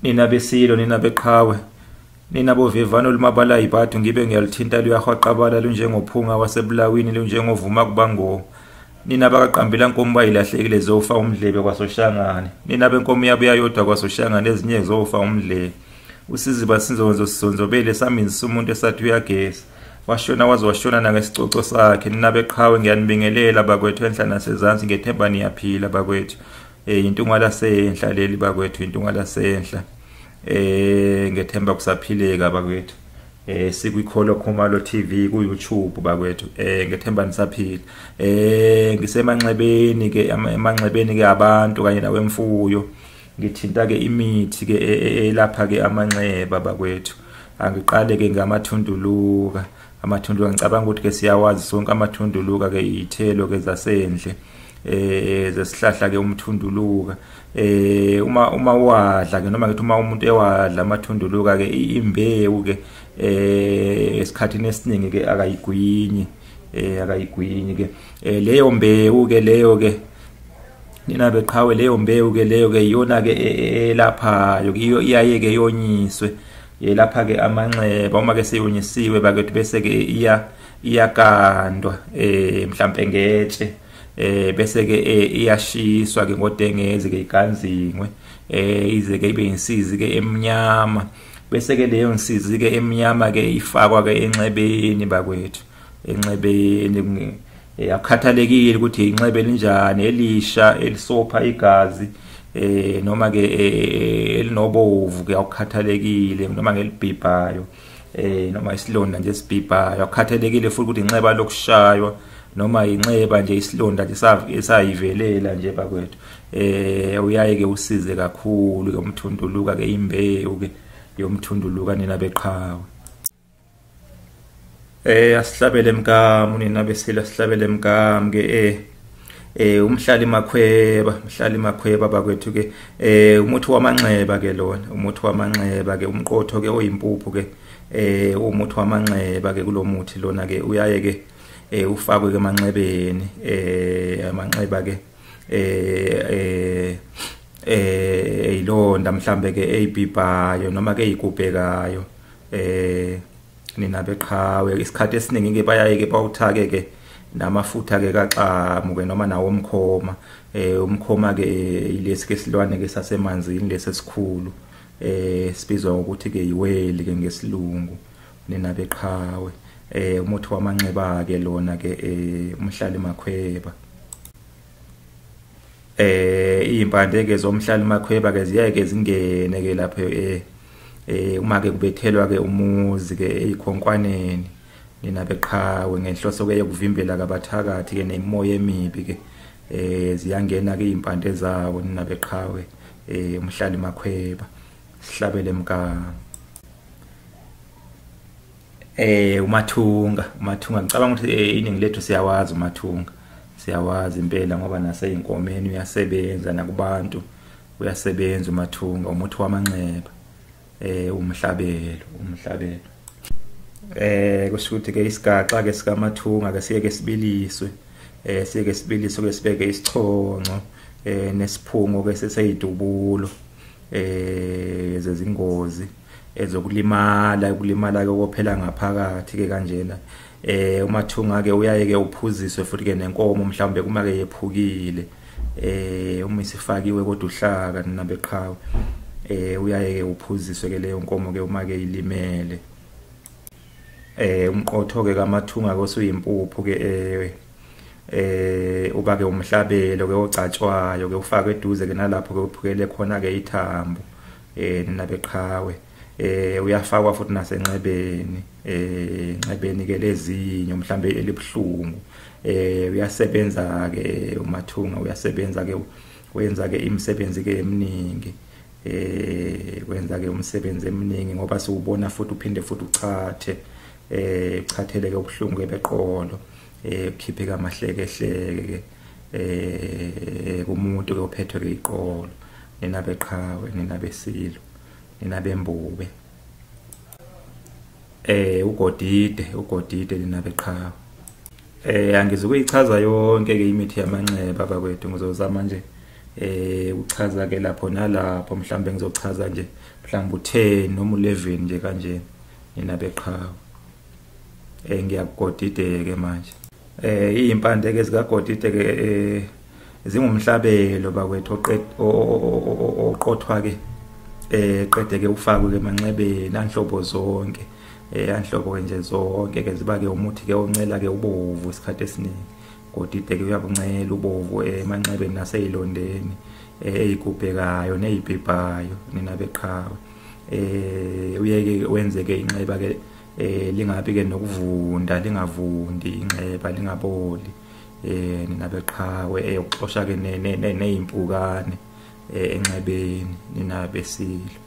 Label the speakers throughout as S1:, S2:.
S1: Nina besilo, nina beqhawe, nina bovevano lumabala ibhadu, ngibe ngiyalithinta luyahwaqabala lunjengophunga wasebulawini, lunjengovuma kubango. Nina bakaqambila nkomo bayilahlekile zofa umdlebe kwaSoshangane. Nina benkomo yabuya yodwa kwaSoshangane, ezinye zofa umdlebe. Usiziba sinzonzo sizonzobele saminzisa umuntu esathi uyageza. Washona waze washona nangesicoco sakhe. Nina beqhawe ngiyanibingelela bakwethu enhla nasezansi, ngethemba niyaphila bakwethu. Intunga lasenhla leli bakwethu, intunga lasenhla. Ngethemba kusaphileka bakwethu. Sikwikholo Khumalo TV ku YouTube bakwethu. Ngethemba nisaphila. Ngisemanxebeni ke, emanxebeni ke abantu kanye nawemfuyo. Ngithinta ke imithi ke elapha ke amanxeba bakwethu. Angiqale ke ngamathunduluka. Amathunduluka ngicabanga ukuthi ke siyawazi sonke amathunduluka ke, iy'thelo ke zasendle zesihlahla ke umthunduluka. Uma wadla ke, noma ngithi uma umuntu ewadla amathunduluka ke, imbewu ke esikhathini esiningi ke akayigwinyi, akayigwinyi ke. Leyo mbewu ke leyo ke nina beqhawe, leyo mbewu ke leyo ke iyona ke elaphayo, iyaye ke yonyiswe yelapha ke amanxeba. Uma ke seyonyisiwe bakwethu, bese ke iyakandwa mhlambe ngetshe, bese ke iyashiswa ke ngodengezi ke, iganzingwe ize ke ibe insizi ke emnyama. Bese ke leyo nsizi ke emnyama ke ifakwa ke enxebeni bakwethu, enxebeni. Akukhathalekile ukuthi inxebe linjani, elisha elisopha igazi noma ke elinobovu ke, akukhathalekile, noma ngelibhibhayo noma isilonda nje esibhibhayo. Akukhathalekile futhi ukuthi inxeba lokushaywa noma inxeba nje isilonda nje esayivelela nje bakwethu. Uyaye ke usize kakhulu ke umthunduluka ke, imbewu ke yomthunduluka nina beqhawe. Asihlabele mkamu nina besilo, asihlabele mkamu ke. Umhlali makhweba, umhlali makhweba bakwethu ke. Umuthi wamanxeba ke lona, umuthi wamanxeba ke, umqotho ke oyimpuphu ke, umuthi wamanxeba ke. Kulomuthi lona ke uyaye ke ufakwe ke emanxebeni, amanxeba ke ilonda mhlambe ke eyibhibhayo noma ke eyigubhekayo. Nina beqhawe, isikhathi esiningi ke bayaye ke bawuthake ke namafutha ke kaxamu ke noma nawo umkhoma. Umkhoma ke ilesi ke silwane ke sasemanzini lesi esikhulu, sibizwa ngokuthi ke iweli ke ngesilungu nina beqhawe. Umuthi wamanxeba ke lona ke, umhlali makhweba. Izimpande ke zomhlali makhweba ke ziyeke zingene ke lapho uma ke kubethelwa ke umuzi ke eyikhonkwaneni nina beqhawe, ngenhloso ke yokuvimbela kabathakathi ke nemimoya emibi ke. Ziyangena ke izimpande zawo nina beqhawe, umhlali makhweba. Sihlabele mka. Umathunga, umathunga ngicabanga ukuthi iningi lethu siyawazi umathunga, siyawazi impela ngoba naseyinkomeni uyasebenza, nakubantu uyasebenza umathunga, umuthi wamanxeba, umhlabelo, umhlabelo. Kusho ukuthi ke isigaxa ke sikamathunga ke siye ke sibiliswe, siye ke sibiliswe ke sibeke isichonco nesiphungo ke seseyidubulo zezingozi ezokulimala, ukulimala ke kophela ngaphakathi ke kanjena. Umathunga ke uyaye ke uphuziswe futhi ke nenkomo mhlawumbe kuma ke yephukile, uma isifakiwe kodwa uhlaka nina beqhawe, uyaye ke uphuziswe ke leyo nkomo ke uma ke ilimele. Umqotho ke kamathunga ke osuyimpuphu ke uba ke umhlabelo ke ogcatshwayo ke, ufakwe eduze ke nalapho ke uphukele khona ke ithambo nina beqhawe. Uyafakwa futhi nasenxebeni, enxebeni ke lezinyo mhlambe elibuhlungu. Uyasebenza ke umathunga, uyasebenza ke, wenza ke imisebenzi ke eminingi, wenza ke umsebenzi eminingi ngoba siwubona futhi uphinde futhi uchathe, uchatheleke ubuhlungu ke beqolo, ukhiphe kamahlekehleke ke kumuntu ke ophethwe ke iqolo. Nina beqhawe, nina besilo, nina bembube. Ugodide, ugodide nina beqhawe. Angizukuyichaza yonke ke imithi yamanxeba bakwethu, ngizozama nje Uchaza ke lapho nalapho mhlambe ngizochaza nje mhlambe u10 noma u11 nje kanje nina beqhawe. Ngiyakugodide ke manje. Izimpande ke zikagodide ke zingumhlabelo bakwethu oqothwa ke qede ke ufakwe ke emanxebeni anhlobo zonke, anhlobo nje zonke ke ziba ke umuthi ke oncela ke ubovu isikhathi esiningi. Godide ke uyabuncela ubovu emanxebeni naseyilondeni eyigubhekayo nezibhibhayo nina beqhawe. Uyeke wenzeke inxeba ke lingabi ke nokuvunda, lingavundi inxeba, lingaboli nina beqhawe. Ukuxosha ke nezimpukane enxebeni nina besilo,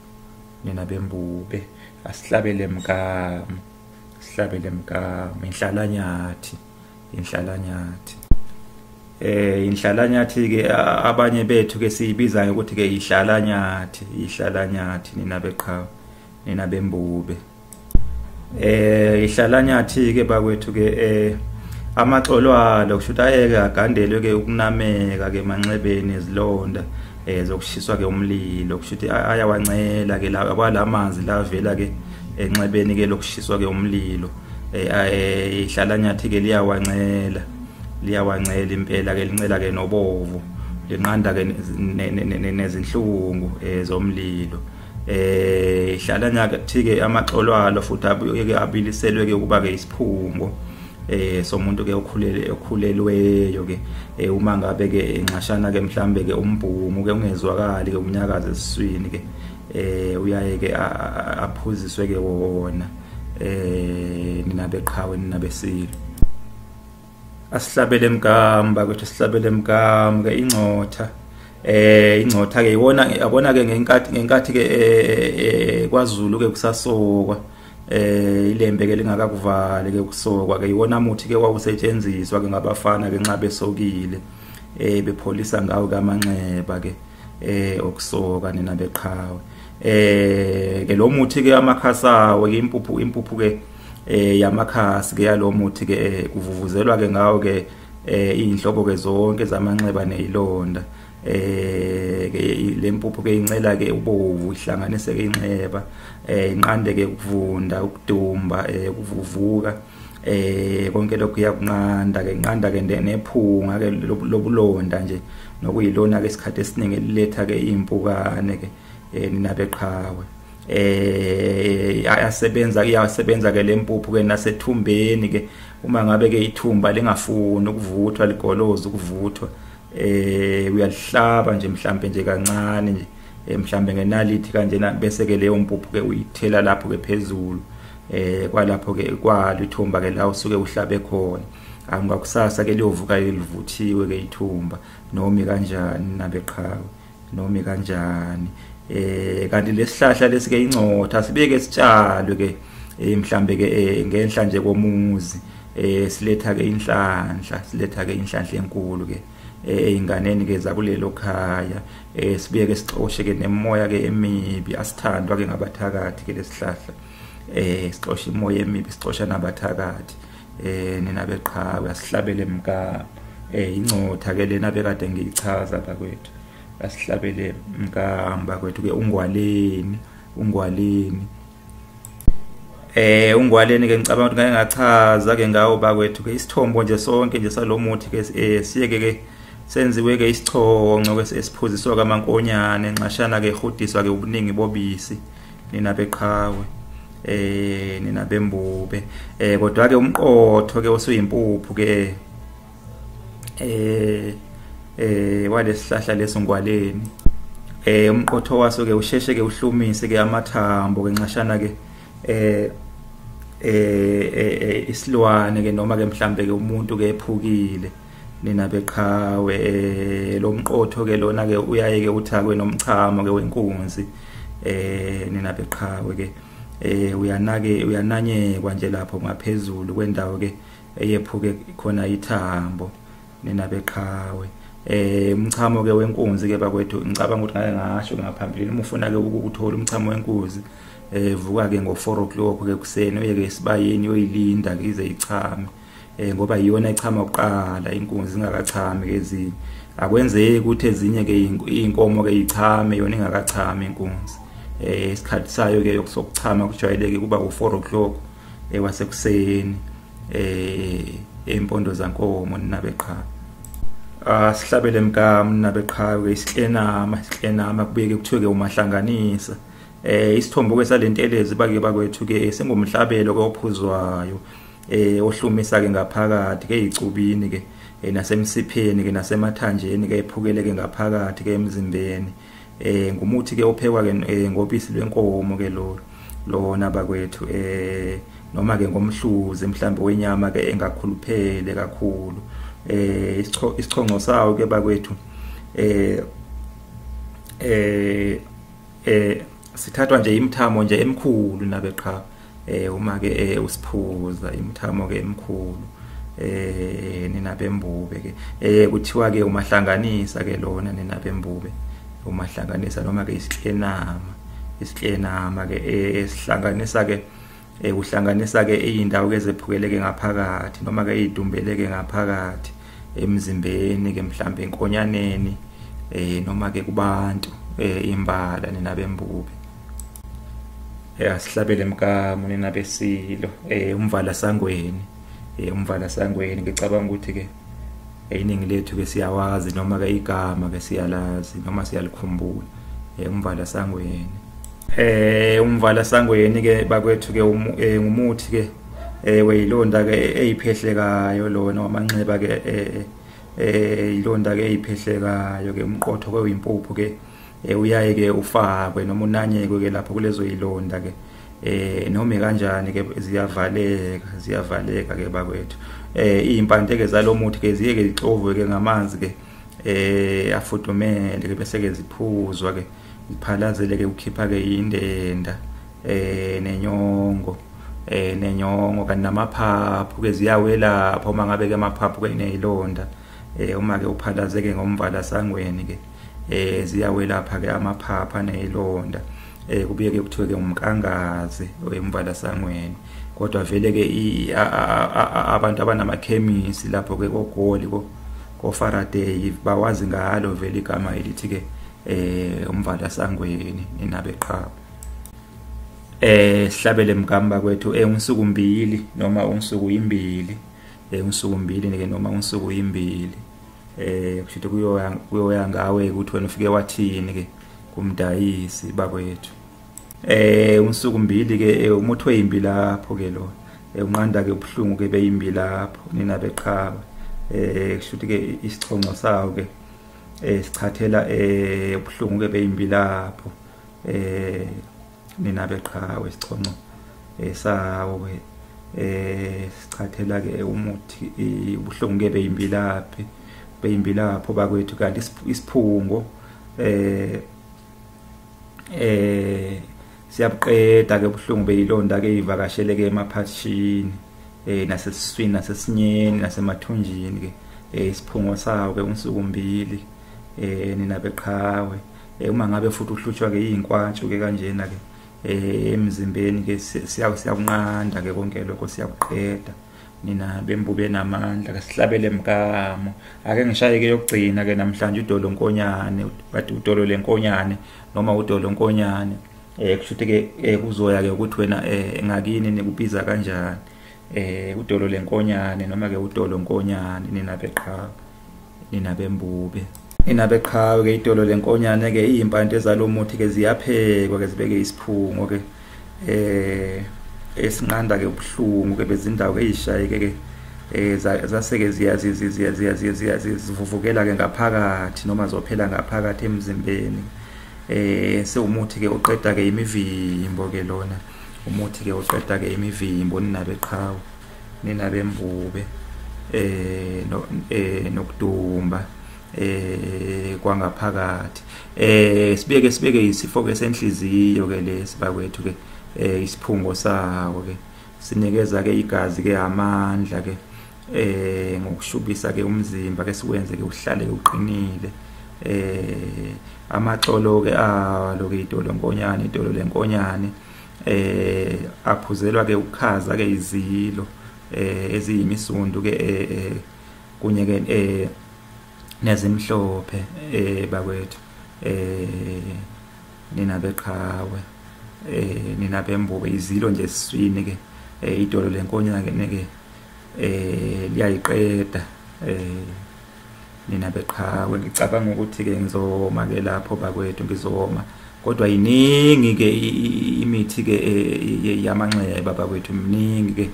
S1: nina bembube. Asihlabele mkama, sihlabele mkama. Inhlalanyathi, inhlalanyathi. Inhlalanyathi ke abanye bethu ke siyibiza ngokuthi ke ihlalanyathi, ihlalanyathi nina beqhawe, nina bembube. Ihlalanyathi ke bakwethu ke amaxolo alo kusho ukuthi ayeke agandelwe ke ukunameka ke emanxebeni ezilonda zokushiswa ke umlilo, kusho ukuthi ayawancela ke la kwalamanzi la vela ke enxebeni ke lokushiswa ke umlilo. Ihlalanyathi ke liyawancela, liyawancela impela ke, lincela ke nobovu, linqanda ke nezinhlungu zomlilo. Ihlalanyathi ke amaxolo alo futhi abuye abiliselwe ke ukuba ke isiphungo somuntu ke okhulele okhulelweyo ke. Uma ngabe ke enxashana ke mhlambe ke umbhumu ke ungezwakali ke umnyakazo esiswini ke, uyaye ke aphuziswe ke wona nina beqhawe, nina besilo. Asihlabele mgamba kwethu, sihlabele mgamba ke ingcotha. Ingcotha ke iwona yabona ke ngenkathi ke kwaZulu ke kusasokwa, ilembe ke lingakakuvali ke kusokwa ke, iwona muthi ke wawusetshenziswa ke ngabafana ke nxa besokile, bepholisa ngawo ke amanxeba ke okusoka nina beqhawe. Ke lo muthi ke amakhasi awo ke, impuphu ke yamakhasi ke yalo muthi ke kuvuvuzelwa ke ngawo ke inhlobo ke zonke zamanxeba nezilonda. Ke lempuphu ke incela ke ubovu, ihlanganise ke inxeba, inqande ke ukuvunda, ukudumba, ukuvuvuka, konke lokhu iyakunqanda ke, inqanda ke nephunga ke lobulonda nje, nokuyilona ke isikhathi esiningi eliletha ke impukane ke nina beqhawe. Ayasebenza, iyasebenza ke lempuphu ke nasethumbeni ke, uma ngabe ke ithumba lingafuni ukuvuthwa, ligoloza ukuvuthwa, uyalihlaba nje mhlambe nje kancane nje, mhlambe ngenalithi kanjena, bese ke leyo mpuphu ke uyithela lapho ke phezulu kwalapho ke kwalo ithumba ke la usuke uhlabe khona. Angakusasa ke liyovuka livuthiwe ke ithumba noma kanjani nabeqhawe, noma kanjani. Kanti lesihlahla lesike ingcotha sibeke sitshalwe ke mhlambe ke ngenhla nje komuzi, siletha ke inhlanhla, siletha ke inhlanhla enkulu ke einganeni ke zakulelo khaya. Sibeke sixoshe ke nemoya ke emibi, asithandwa ke ngabathakathi ke lesihlahla. Sixoshe imoya emibi, sixosha nabathakathi nina beqhawe. Asihlabele mka ingcotha ke lena bekade ngiyichaza bakwethu. Asihlabele mkamba kwethu ke ungwaleni, ungwaleni. Ungwaleni ke ngicabanga ukuthi ngake ngachaza ke ngawo bakwethu ke, isithombo nje sonke nje salomuthi ke siyeke ke senziwe ke isichonco ke esiphuziswa kamankonyane, nxashana ke ehudiswa ke ubuningi bobisi nina beqhawe, nina bembube. Kodwa ke umqotho ke osuyimpuphu ke walesihlahla lesongwaleni, umqotho waso ke usheshe ke uhlumise ke amathambo ke nxashana ke isilwane ke noma ke mhlambe ke umuntu ke ephukile nina beqhawe. Lo mqotho ke lona ke uyaye ke uthakwe nomchamo ke wenkunzi nina beqhawe ke. Uyanake uyananyekwa nje lapho ngaphezulu kwendawo ke eyephuke khona ithambo nina beqhawe. Umchamo ke wenkunzi ke bakwethu, ngicabanga ukuthi ngake ngasho ngaphambilini, uma ufuna ke ukuthola umchamo wenkunzi vuka ke ngo 4 o'clock ke kuseni, uye ke esibayeni uyoyilinda ke ize ichame, ngoba iyona ichama kuqala inkunzi ingakachami ke ezinye. Akwenzeki ukuthi ezinye ke inkomo ke ichame yona ingakachami inkunzi. Isikhathi sayo ke yokusokuchama kujwayeleke kuba u4 o'clock wasekuseni empondo zankomo ninabeqhawe. Sihlabele mkam ninabeqhawe isihlenama kubeke kuthiwe ke umahlanganisa. Isithombo ke salentelezi bake bakwethu ke singumhlabelo ke ophuzwayo ohlumisa ke ngaphakathi ke icubini ke nasemsipheni ke nasemathanjeni ke ephukeleke ngaphakathi ke emzimbeni. Ngumuthi ke ophekwa ke ngobisi lwenkomo ke lo lona bakwethu, noma ke ngomhluzi mhlambe wenyama ke engakhuluphele kakhulu. Isichongo sawo ke bakwethu sithathwa nje imithamo nje emkhulu nabeqha uma ke usiphuza imithamo ke emkhulu ninabembube ke. Kuthiwa ke umahlanganisa ke lona ninabembube, umahlanganisa noma ke isihlenama ke esihlanganisa ke uhlanganisa ke izindawo ke zephukeleke ngaphakathi noma ke idumbeleke ngaphakathi emzimbeni ke mhlambe enkonyaneni noma ke kubantu imbala ninabembube. Asihlabele mkamo ninabesilo umvala sangweni, umvala sangweni ngicabanga ukuthi ke iningi lethu ke siyawazi noma ke igama ke siyalazi noma siyalikhumbula, umvala sangweni. Umvala sangweni ke bakwethu ke ngumuthi ke weyilonda ke eyiphehlekayo lona wamanxeba ke ilonda ke eyiphehlekayo ke umqotho ke uyimpuphu ke uyaye ke ufakwe noma unanyekwe ke lapho kulezo yilonda ke noma kanjani ke ziyavaleka ke bakwethu. Izimpande ke zalomuthi ke ziye ke zixovwe ke ngamanzi ke afudumele ke bese ke ziphuzwa ke ziphalazele ke ukhipha ke indenda nenyongo kanti namaphaphu ke ziyawelapha uma ngabe ke amaphaphu ke inezilonda uma ke uphalazeke ngomvala sangweni ke ziyawelapha ke amaphapha nezilonda. Kubuye ke kuthiwe ke umkangazi wemvala sangweni. Kodwa vele ke abantu abanamakhemisi lapho ke koGoli ko Faraday bawazi ngalo vele igama elithi ke umvala sangweni ninabeqhawe. Sihlabele mkamba kwethu unsuku mbili noma unsuku imbili, unsuku mbili ke noma unsuku imbili, kusho kuyoya ngawe ukuthi wena ufike wathini ke kumdayisi bakwethu. Unsuku mbili ke umuthi weyimbi lapho ke lo unqanda ke ubuhlungu ke beyimbi lapho ninabeqhawe. Kusho ke isichongo sawo ke sichathela ubuhlungu ke beyimbi lapho ninabeqhawe, isichongo sawo ke sichathela ke umuthi ubuhlungu ke beyimbi lapho bakwethu. Kanti isiphungo siyabuqeda ke ubuhlungu beyilonda ke ivakashele ke emaphathishini nasesiswini nasesinyeni nasemathunjini ke isiphungo sawo ke unsuku mbili ninabeqhawe. Uma ngabe futhi uhlutshwa ke izinkwantshu ke kanjena ke emzimbeni ke siyakunqanda ke konke lokho siyakuqeda nina bembube namandla. Sihlabele mkamo. Ake ngishaye ke yokugcina ke namhlanje udolo nkonyane, bathi udolo lenkonyane noma udolo nkonyane. Kusho ukuthi ke kuzoya ke ukuthi wena ngakini nikubiza kanjani, udolo lenkonyane noma ke udolo nkonyane nina beqhawe nina bembube nina beqhawe ke. Idolo lenkonyane ke izimpande zalomuthi ke ziyaphekwa ke zibeke isiphungo ke esinqanda ke ubuhlungu ke bezindawo ke ezishayeke ke zaseke ziya zivuvukela ke ngaphakathi noma zophela ngaphakathi emzimbeni. Sewumuthi ke oqeda ke imivimbo ke lona, umuthi ke oqeda ke imivimbo nina beqhawe nina bembube nokudumba kwangaphakathi. Sibeke isifo ke senhliziyo ke lesi bakwethu ke, isiphungo sawo ke sinikeza ke igazi ke amandla ke ngokushubisa ke umzimba ke siwenze ke uhlale uqinile. Amaxolo ke alo ke idolo nkonyane, idolo lenkonyane aphuzelwa ke ukukhaza ke izilo eziyimisundu ke kunye ke Nezimhlophe bakwethu, nina beqhawe, nina bembobe, izilo nje esiswini ke, idolo lenkonyane ke liyayiqeda. Nina beqhawe, ngicabanga ukuthi ke ngizoma ke lapho bakwethu, ngizoma. Kodwa iningi ke imithi ke yamanxeba bakwethu, miningi ke,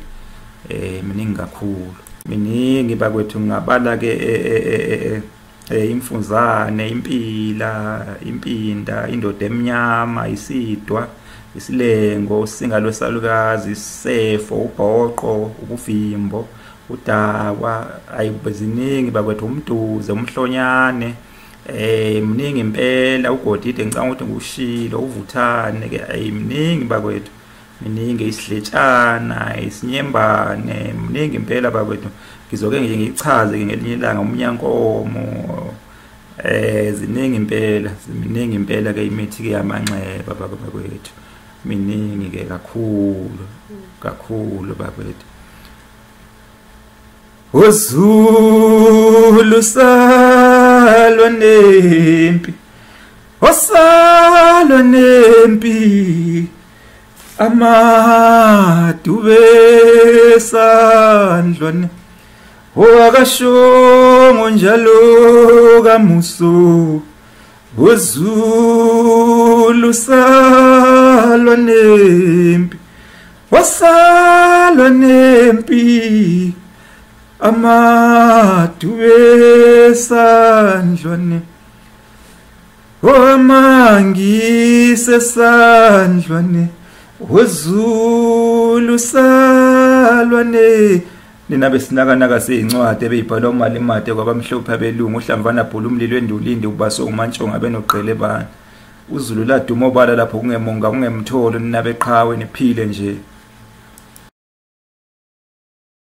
S1: miningi kakhulu, miningi bakwethu. Ngingabala ke imfunzane, impila, impinda, indoda emnyama, isidwa, isilengo, usinga lwesalukazi, isefo, ubhoqo, ubuvimbo, udakwa. Ayi, ziningi bakwethu, umduze, umhlonyane, mningi impela, ugodide ngicabanga ukuthi ngushilo, uvuthane ke, ayi miningi bakwethu, miningi, isidletshana, isinyembane, miningi impela bakwethu. Ngizoke nje ngichaze ke ngelinye ilanga, umnyankomo, ziningi impela, miningi impela ke imithi ke yamanxeba bakwethu, miningi ke kakhulu kakhulu bakwethu. Uzulu salwa nempi, osalwa nempi, amadube sandlwane, wakashongo njalo kamuso. Uzulu salwa nempi, wasalwa nempi, amadube sandlwane, omangise sandlwane, Uzulu salwane. Nina besinakanaka seyincwadi ebeyibhalwa uMalimade kwabamhlophe abelungu, uhlamvana bhula umlilo endulinde ubaso umantshonga benoqele bani. UZulu laduma obala lapho kungemonga kungemtholo, nina beqhawe niphile nje.